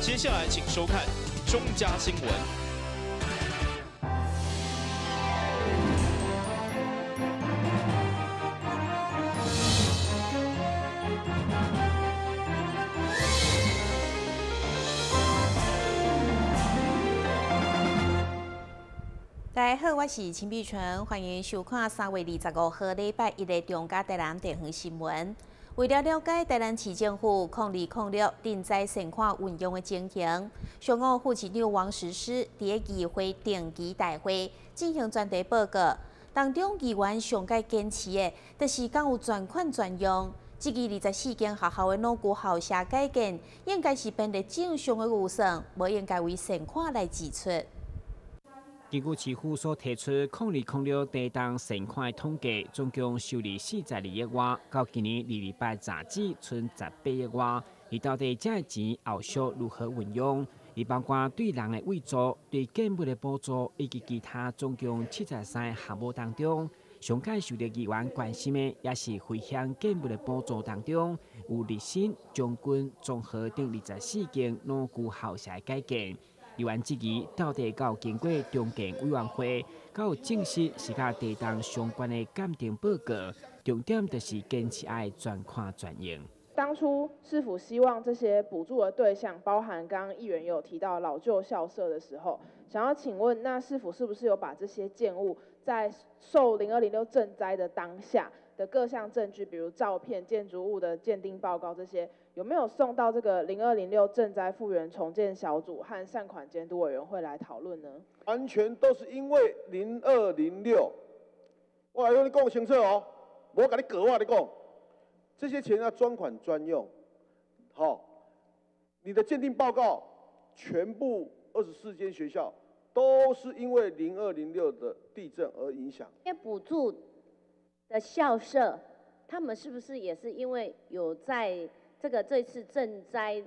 接下來請收看中嘉新聞。大家好，我是秦碧純，歡迎收看3月25號禮拜一的中嘉台南地方新聞。為了了解台南市政府0206震災善款運用的情形，上午副市長王實施佇個議會定期大會進行專題報告，當中議員上蓋堅持的，就是敢有專款專用。這支24間學校的老舊校舍改建，應該是編列正常的預算，無應該為善款來支出。根據市府所提出0206地動善款的統計，總共收入42億外，到今年228截止，賰18億外。而到底這錢後續如何運用？伊包括對人的慰助、對建物的補助，以及其他總共73個項目當中，上蓋受到議員關心的，也是回鄉建物的補助當中，有立新、將軍、綜合等24間老舊校舍的改建。議員質疑，到底敢有經過重建委員會，敢有證實是佮地動相關的鑑定報告？重點就是堅持愛專款專用。當初市府希望這些補助的對象，包含剛剛議員有提到老舊校舍的時候，想要請問，那市府是不是有把這些建物在受0206震災的當下的各項證據，比如照片、建築物的鑑定報告這些，有沒有送到這個0206震災復原重建小組和善款監督委員會來討論呢？完全都是因為0206，我來跟你講清楚哦，無共你講，我共你講，這些錢要專款專用，好，你的鑑定報告全部24間學校都是因為0206的地震而影響。補助的校舍，他們是不是也是因為有在這個這次震災，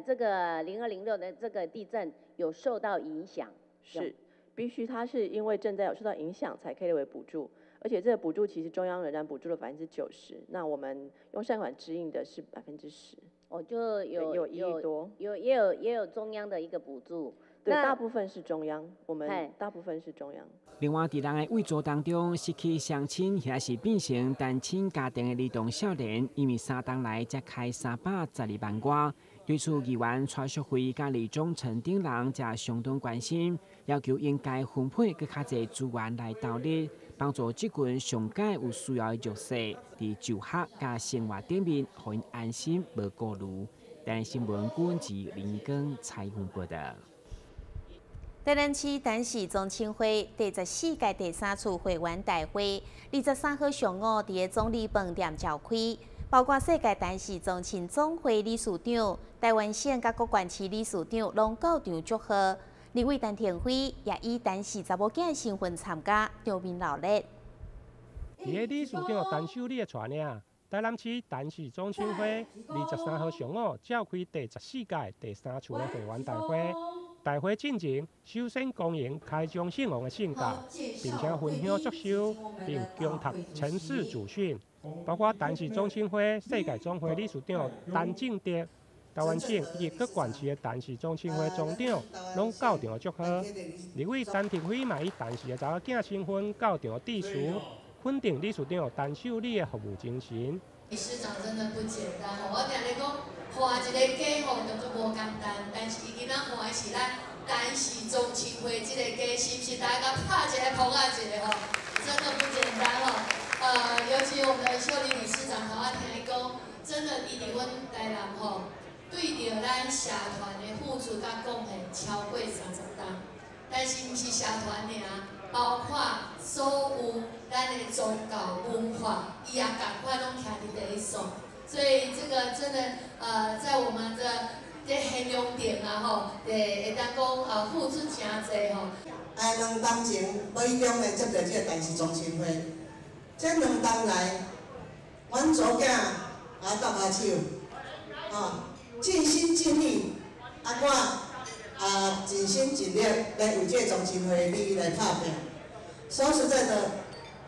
這個0206的這個地震有受到影響？是，必須它是因為震災有受到影響才可以列為補助，而且這個補助其實中央仍然補助了90%，那我們用善款支應的是10%。哦，就有1億多，有也有中央的一個補助。對，大部分是中央，我們大部分是中央。另外，佇人的慰助當中，失去雙親或是變成單親家庭的兒童少年，因為3冬來才開312萬外。對此，議員蔡淑慧佮李忠誠等人則相當關心，要求應該分配閣較濟資源來投入，幫助這群上蓋有需要的弱勢，佇就學佮生活頂面，予𪜶安心無顧慮。台南新聞郭文吉林根采訪報導。台南市陳氏宗親會第14屆第三次會員大會，23號上午佇個總理飯店召開，包括世界陳氏宗親總會理事長、台灣省佮各縣市理事長攏到場祝賀。立委陳亭妃也以陳氏查某囝的身份參加，場面鬧熱。佇個理事長陳守禮的帶領，台南市陳氏宗親會23號上午召開第14屆第三次的會員大會。大會進前，首先恭迎開宗聖王的聖駕，並且分享祝壽，並恭讀陳氏祖訓，包括陳氏宗親會世界總會理事長陳正德、台灣省以及各縣市的陳氏宗親會總長，攏到場祝賀。立委陳亭妃嘛以陳氏的查某囝身份到場致辭，肯定理事長陳守禮的服務精神。理事長真的不簡單，我定咧講，換一个家吼，就足無簡單，但是伊今仔換的是咱陳氏宗親會這個家，是毋是？大家拍一个捧仔一下吼，真的不簡單吼。尤其我們的秀玲理事長，頭仔聽伊講，真的伊佇阮台南吼，對著咱社團的付出佮貢獻超過30冬，但是毋是社團爾，包括所有咱的宗教文化，伊也仝款攏徛佇第一線。所以這個真的，在我們的這現場頂啊吼，會當講付出誠濟吼。2冬前，無意中來接著這個陳氏宗親會，這2冬來，阮查某囝來搭下手，吼，盡心盡力，啊我也盡心盡力來為這個宗親會哩來拍拚。說實在的，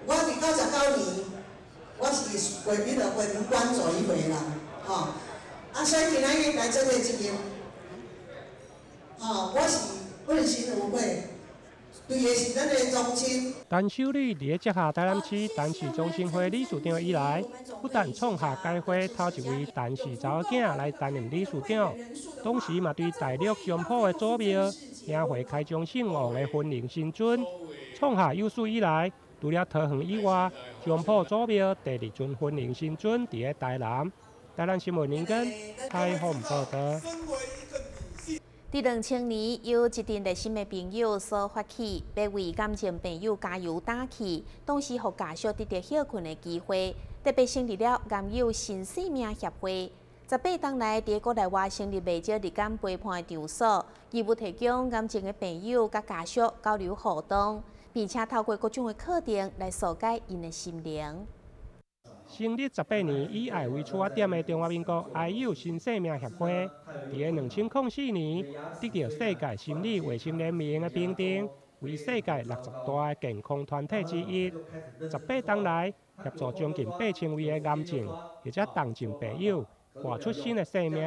我佇99年，我是過彼落會館做一回啦，吼，啊，所以今仔日來做這個責任，吼，我是問心無愧，對的是咱的宗親。陳秀麗佇咧接下台南市陳氏宗親會理事長以來，不但創下該會頭一位陳氏查某囝來擔任理事長，同時嘛對大陸漳浦的祖廟迎回開漳聖王的分靈神尊，創下有史以來除了桃園以外，漳浦祖廟第二尊分靈神尊佇咧台南。台南新聞林根採訪報導。佇2000年，由一陣熱心的朋友所發起，欲為癌症病友加油打氣，同時予家屬得著歇睏的機會，特別成立了癌友新生命協會。18冬來，佇國內外成立袂少日間陪伴的場所，義務提供癌症的病友佮家屬交流互動，並且透過各種的課程來紓解𪜶的心靈。成立18年，以愛為出發點的中華民國癌友新生命協會，佇咧2004年得著世界心理衛生聯盟的評定，為世界60大健康團體之一。18冬來，協助將近8000位的癌症或者重症病友活出新的生命。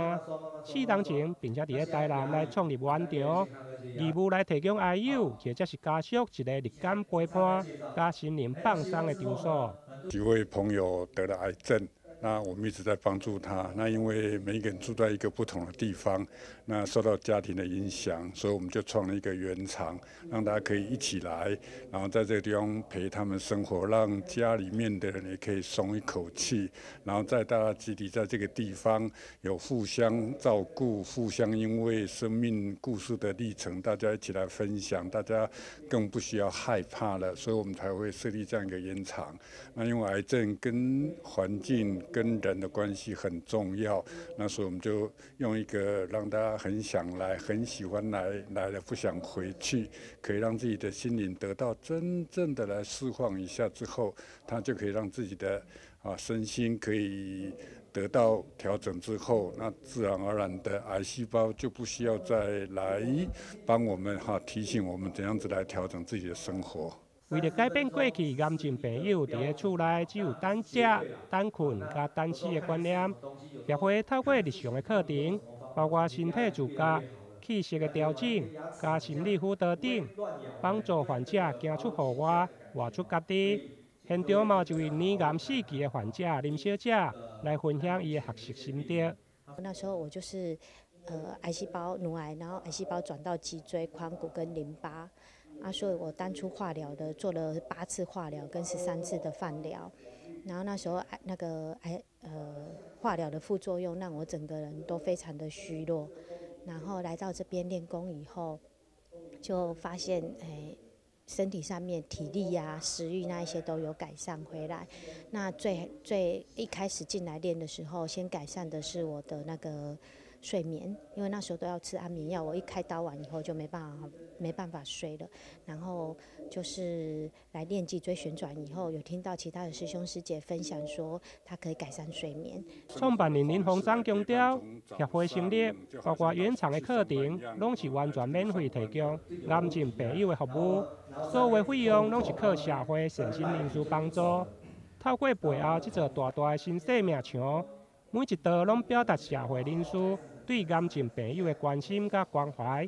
4冬前，並且佇咧台南來創立圓場，義務來提供癌友或者是家屬一個日間陪伴佮心靈放鬆的場所。幾位朋友得了癌症，那我們一直在幫助他。那因為每個人住在一個不同的地方，那受到家庭的影響，所以我們就創了一個圓場，讓大家可以一起來，然後在這個地方陪他們生活，讓家裡面的人也可以鬆一口氣，然後在大家集體在這個地方有互相照顧，互相因為生命故事的歷程，大家一起來分享，大家更不需要害怕了，所以我們才會設立這樣一個圓場。那因為癌症跟環境跟人的關係很重要，那所以我們就用一個讓大家很想來、很喜歡來、來了不想回去，可以讓自己的心靈得到真正的來釋放一下之後，他就可以讓自己的身心可以得到調整之後，那自然而然的癌細胞就不需要再來幫我們哈提醒我們怎樣子來調整自己的生活。為著改變過去癌症病友佇咧厝內只有等食、等睏佮等死的觀念，協會透過日常的課程，包括身體自覺、氣息的調整、佮心理輔導等，幫助患者行出戶外，活出家己。現場嘛有一位乳癌4期的患者林小姐來分享伊的學習心得。那時候我就是癌細胞乳癌，然後癌細胞轉到脊椎、髖骨跟淋巴。啊，所以我當初化療的做了8次化療跟13次的放療，然後那時候癌那個癌化療的副作用讓我整個人都非常的虛弱，然後來到這邊練功以後，就發現身體上面體力呀、食慾那一些都有改善回來。那最最一開始進來練的時候，先改善的是我的那個睡眠，因為那時候都要吃安眠藥，我一開刀完以後就沒辦法睡了。然後就是來練脊椎旋轉以後，有聽到其他的師兄師姐分享說，它可以改善睡眠。創辦人林鴻章強調，協會成立，包括圓場的課程，攏是完全免費提供癌症病友的服務，所有的費用攏是靠社會善心人士幫助。透過背後這座大大的新生命牆，每一道攏表達社會人士對癌症病友的關心佮關懷。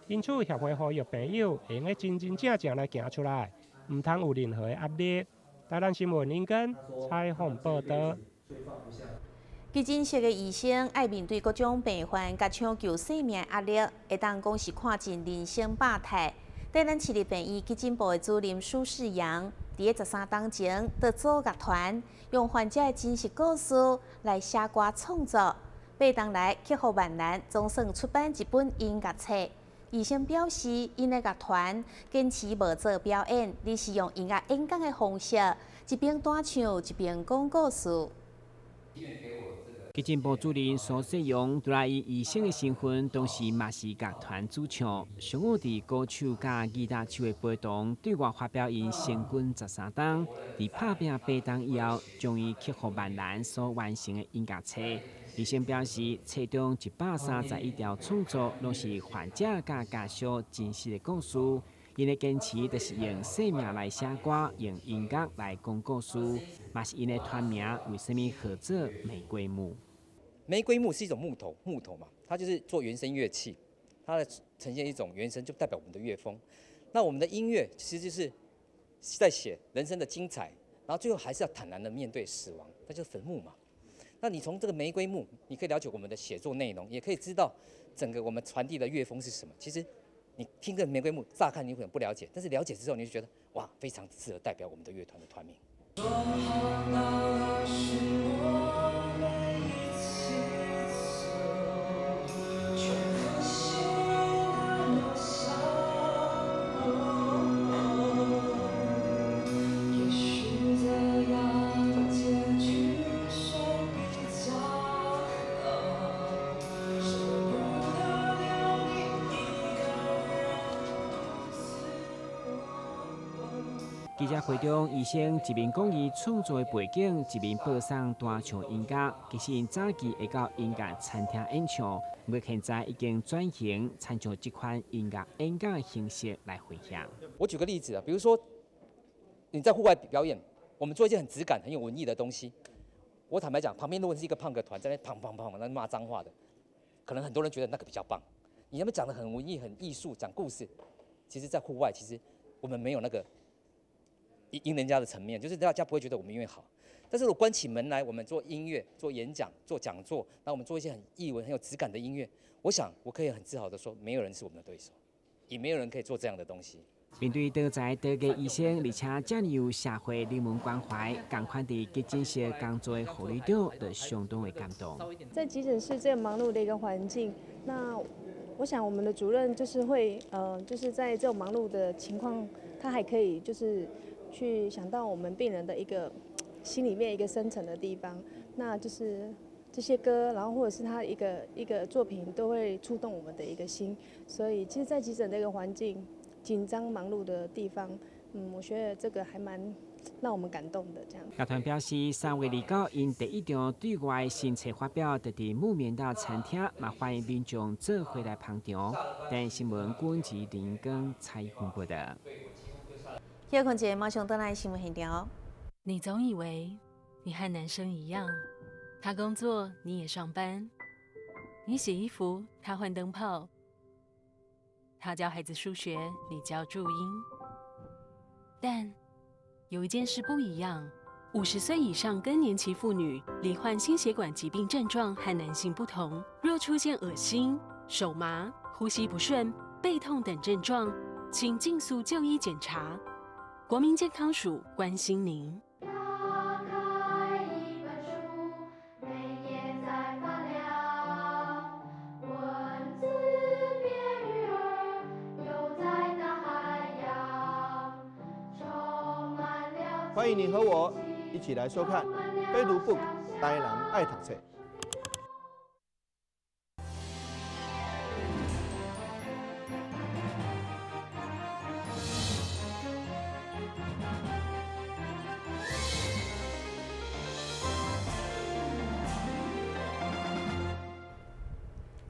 因此，協會呼籲病友會用得真真正正來行出來，毋通有任何的壓力。台南新聞林根採訪報導。急診室的醫生愛面對各種病患佮搶救生命壓力，會當講是看盡人生百態。台南市立病院急診部的主任蘇世陽，佇咧13冬前，就組樂團，用患者的真實故事來寫歌創作。8冬來克服萬難，總算出版一本音樂冊。醫生表示，𪜶的樂團堅持無做表演，而是用音樂演講的方式，一邊彈唱，一邊講故事。急診部主任蘇世榮，除了以醫生的身份，同時嘛是樂團主唱。上午佇鼓手佮吉他手的陪同，對外發表𪜶成軍13冬，佇拍拚8冬以後，終於克服萬難所完成的音樂冊。醫生表示，冊中131條創作，攏是患者佮家屬真實的故事。𪜶的堅持就是用生命來寫歌，用音樂來講故事，嘛是𪜶的團名為啥物號做玫瑰木？玫瑰木是一種木頭，木頭嘛，它就是做原聲樂器，它它的呈现一种原声，就代表我们的乐风。那我们的音乐其实就是在写人生的精彩，然后最后还是要坦然的面对死亡，那就是坟墓嘛。那你从这个玫瑰墓，你可以了解我们的写作内容，也可以知道整个我们传递的乐风是什么。其实你听个玫瑰墓，乍看你可能不了解，但是了解之后，你就觉得哇，非常适合代表我们的乐团的团名。记者会中，医生一面讲伊创作的背景，一面播送弹唱音乐。其实𪜶早期会到音乐餐厅演唱，不过现在已经转型，参照这款音乐演讲形式来分享。我举个例子啊，比如说你在户外表演，我们做一些很质感、很有文艺的东西。我坦白讲，旁边如果是一个胖哥团在那胖胖胖那骂脏话的，可能很多人觉得那个比较棒。你那边讲得很文艺、很艺术，讲故事，其实，在户外，其实我们没有那个赢人家的层面，就是大家不会觉得我们音乐好。但是如果关起门来，我们做音乐、做演讲、做讲座，那我们做一些很艺文、很有质感的音乐，我想我可以很自豪的说，没有人是我们的对手，也没有人可以做这样的东西。面对多才多艺医生，而且这么有社会人文关怀，仝款伫急诊室工作的护理长就相当的感动。在急诊室这样忙碌的一个环境，那我想我们的主任就是会，就是在这种忙碌的情况，他还可以就是去想到我们病人的一个心里面一个深层的地方，那就是这些歌，然后或者是他一个一个作品，都会触动我们的一个心。所以，其实，在急诊这个环境紧张忙碌的地方，我觉得这个还蛮让我们感动的。这样。乐团表示，3月29，𪜶第一场对外新册发表，就伫木棉道餐厅，嘛欢迎民众做伙来捧场。但新闻滚吉林根采访报道。休困者马上转来新闻现场。你总以为你和男生一样，他工作你也上班，你洗衣服他换灯泡，他教孩子数学你教注音。但有一件事不一样：50岁以上更年期妇女罹患心血管疾病症状和男性不同，若出现恶心、手麻、呼吸不顺、背痛等症状，请尽速就医检查。国民健康署关心您。打开一本书，每页在发亮，文字变鱼儿，游在大海洋，充满了。欢迎你和我一起来收看《非读 book 台南爱读册》。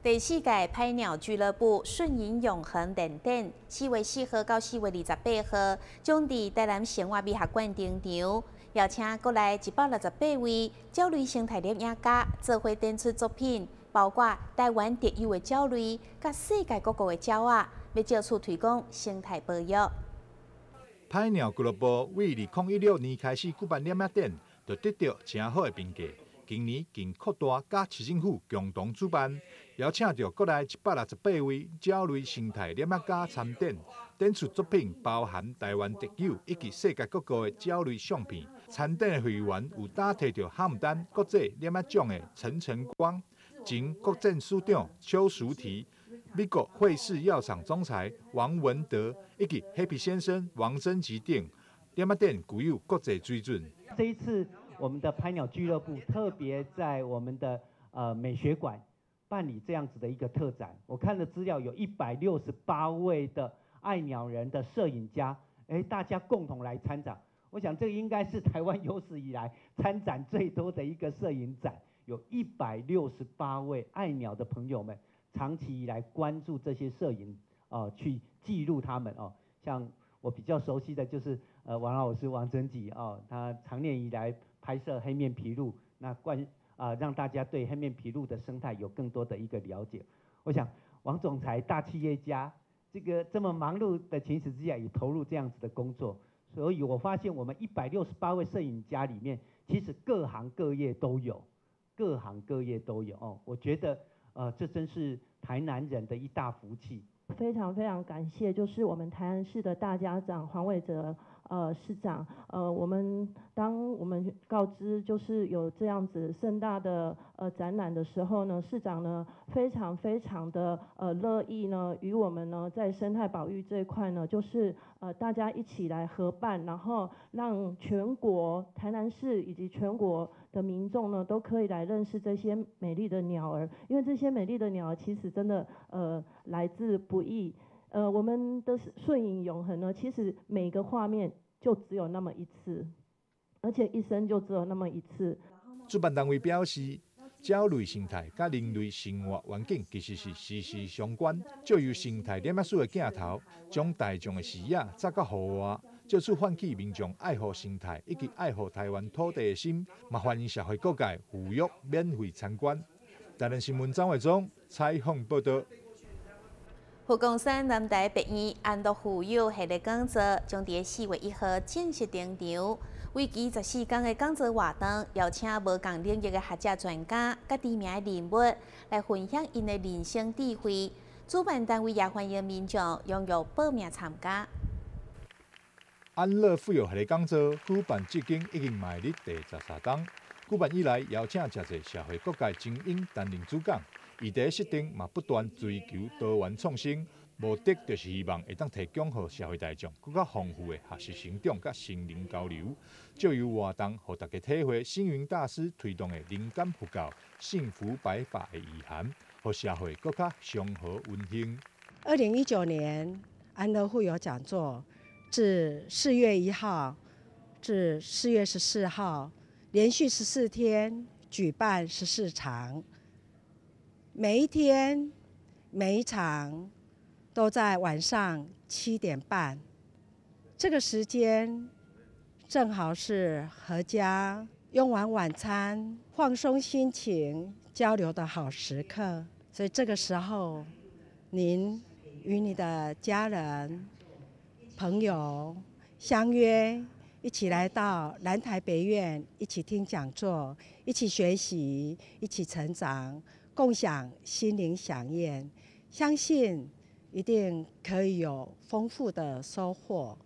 第四届拍鸟俱乐部顺应永恒联展，4月4号到4月28号，将伫台南生活美学馆登场，邀请国内168位鸟类生态摄影家做伙展出作品，包括台湾特有的鸟类，佮世界各国的鸟仔，欲借此推广生态保育。拍鸟俱乐部为2016年开始举办摄影展，就得到真好的评价。今年更扩大，佮市政府共同主办，邀请到国内168位鸟类生态摄影家参展，展出作品包含台湾特有以及世界各国的鸟类相片。参展的会员有打提到哈姆丹国际摄影奖的陈晨光，前国政署长邱淑媞，美国惠氏药厂总裁王文德，以及 Happy 先生王贞吉等。摄影展具有国际水准。这一次，我们的拍鸟俱乐部特别在我们的美学馆办理这样子的一个特展。我看了资料，有168位的爱鸟人的摄影家，大家共同来参展。我想这应该是台湾有史以来参展最多的一个摄影展，有168位爱鸟的朋友们，长期以来关注这些摄影去记录他们哦。像我比较熟悉的就是王老师王贞吉哦，他长年以来拍摄黑面琵鹭，那让大家对黑面琵鹭的生态有更多的一个了解。我想王总裁大企业家，這個這麼忙碌的情形之下，也投入這樣子的工作。所以我發現我們168位攝影家裡面，其實各行各業都有，各行各業都有哦。我覺得，這真是台南人的一大福氣。非常非常感謝，就是我們台南市的大家長黃偉哲市長，我們當我們告知就是有這樣子盛大的展覽的時候呢，市長呢非常非常的樂意呢與我們呢在生態保育這一塊呢，就是大家一起來合辦，然後讓全國台南市以及全國的民眾呢都可以來認識這些美麗的鳥兒，因為這些美麗的鳥兒其實真的來之不易。我們的瞬影永恆呢，其實每個畫面就只有那麼一次，而且一生就只有那麼一次。主辦單位表示，鳥類生態佮人類生活環境其實是息息相關。藉由生態攝影師的鏡頭，將大眾的視野載到戶外，藉此喚起民眾愛護生態以及愛護台灣土地的心，嘛歡迎社會各界預約免費參觀。台南新聞張偉忠採訪報道。佛光山南台別院安樂富有系列講座將佇4月1號正式登場。為期14天的講座活動，邀請無仝領域的學者專家、佮知名的人物來分享𪜶的人生智慧。主辦單位也歡迎民眾踴躍報名參加。安樂富有系列講座舉辦至今已經邁入第13冬，舉辦以來邀請誠濟社會各界精英擔任主講。伊佇設定嘛不斷追求多元創新，目的就是希望會當提供予社會大眾閣較豐富的學習成長佮心靈交流。藉由活動，予大家體會星雲大師推動的人間佛教、幸福白法的意涵，予社會閣較祥和溫馨。2019年安樂富有講座，自4月1號至4月14號，連續14天舉辦14場。每一天、每一場都在晚上7點半，這個時間正好是合家用完晚餐、放鬆心情、交流的好時刻。所以這個時候，您與你的家人、朋友相約，一起來到南台別院，一起聽講座，一起學習，一起成長。共享心靈饗宴，相信一定可以有豐富的收穫。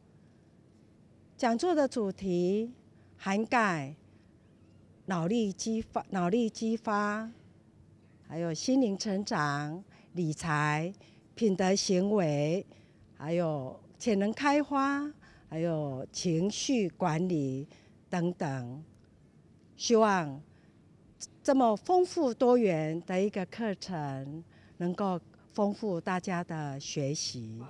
講座的主題涵蓋腦力激發，還有心靈成長、理財、品德行為，還有潛能開發，還有情緒管理等等。希望這麼豐富多元的一個課程，能夠豐富大家的學習。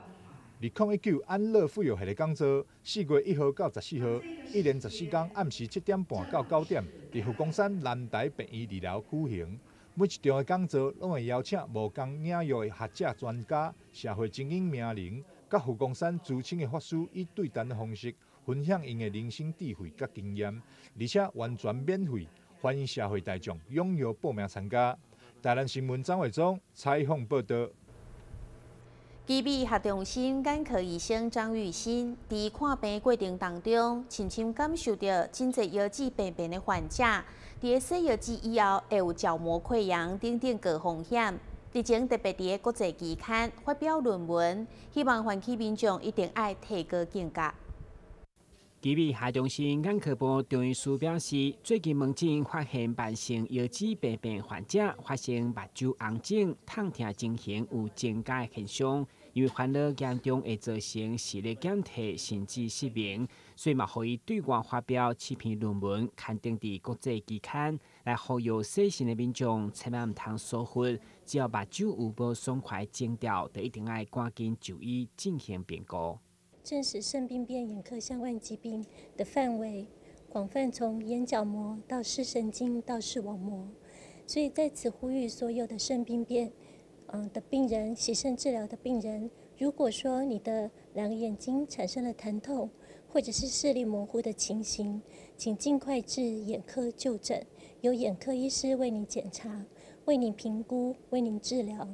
2019安樂富有系列講座，4月1號到14號，一連14天，暗時7點半到9點，佇佛光山南台別院二樓舉行。每一場的講座，攏會邀請無仝領域的學者專家、社會精英名人，佮佛光山資深的法師，以對談的方式，分享𪜶的人生智慧佮經驗，而且完全免費。歡迎社會大眾踴躍報名參加。台南新聞張偉忠採訪報道。奇美醫學中心眼科醫生張玉新，佇看病過程當中，深深感受著真濟腰子病變的患者，佇洗藥劑以後會有角膜潰瘍等等高風險。日前特別佇國際期刊發表論文，希望喚起民眾一定愛提高警覺。奇美醫學中心眼科部張醫師表示，最近門診發現慢性腰子病變患者發生目睭紅腫、痛疼情形有增加現象，因為煩惱嚴重會造成視力減退甚至失明，所以嘛，予伊對外發表七篇論文，刊登佇國際期刊，來呼籲細心的民眾千萬毋通疏忽，只要目睭有無爽快徵兆，就一定愛趕緊就醫進行評估。證實腎病變眼科相關疾病的範圍廣泛，從眼角膜到視神經到視網膜，所以在此呼籲所有的腎病變的病人，洗腎治療的病人，如果說你的兩個眼睛產生了疼痛，或者是視力模糊的情形，請盡快至眼科就診，由眼科醫師為你檢查、為你評估、為您治療。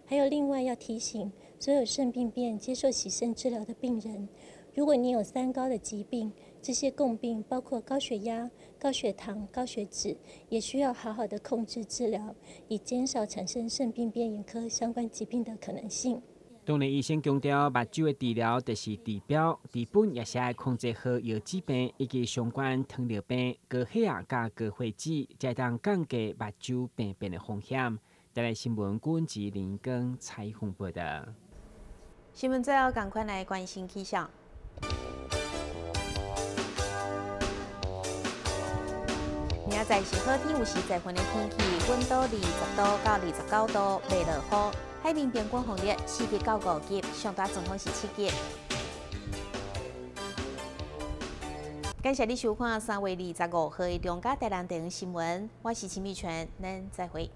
还有另外要提醒所有肾病变接受洗肾治疗的病人，如果你有三高的疾病，这些共病包括高血压、高血糖、高血脂，也需要好好的控制治疗，以减少产生肾病变眼科相关疾病的可能性。当然，医生强调，目睭的治疗就是治标，治本也是爱控制好腰子病以及相关糖尿病、高血压佮高血脂，才当降低目睭病变的风险。台视新闻郭文吉林根采访报道。新闻最后，赶快来关心气象。明仔载是好天，有时在云的天气，温度20度到29度，袂落雨。海面平均风力4级到5级，上大阵风是7级。感谢你收看3月25号的中嘉台南地方新闻，我是陈美泉，咱再会。